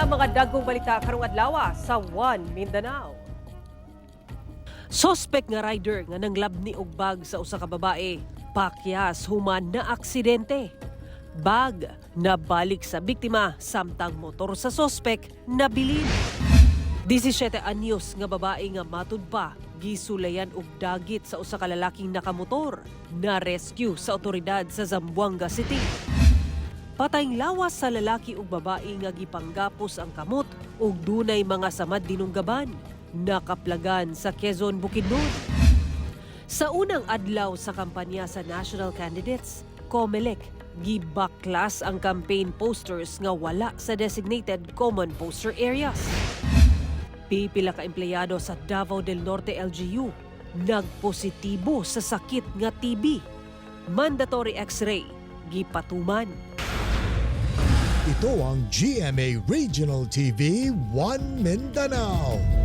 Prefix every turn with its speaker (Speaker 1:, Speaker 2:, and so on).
Speaker 1: Kini ang mga dagkong balita karong adlaw sa One Mindanao. Sospek nga rider nga nanglabni og bag sa usa ka babae, pakyas human na aksidente. Bag nabalik sa biktima samtang motor sa sospek nabilin. 17 anyos nga babae nga matud pa gisulayan og dagit sa usa ka lalaking nakamotor, na rescue sa otoridad sa Zamboanga City. Patayng lawas sa lalaki ug babae nga gipanggapos ang kamot ug dunay mga samad dinunggaban, nakaplagan sa Quezon, Bukidnon. Sa unang adlaw sa kampanya sa national candidates, COMELEC gibaklas ang campaign posters nga wala sa designated common poster areas. Pipila ka empleyado sa Davao del Norte LGU nagpositibo sa sakit nga TB. Mandatory X-ray gipatuman.
Speaker 2: Ito ang GMA Regional TV, One Mindanao.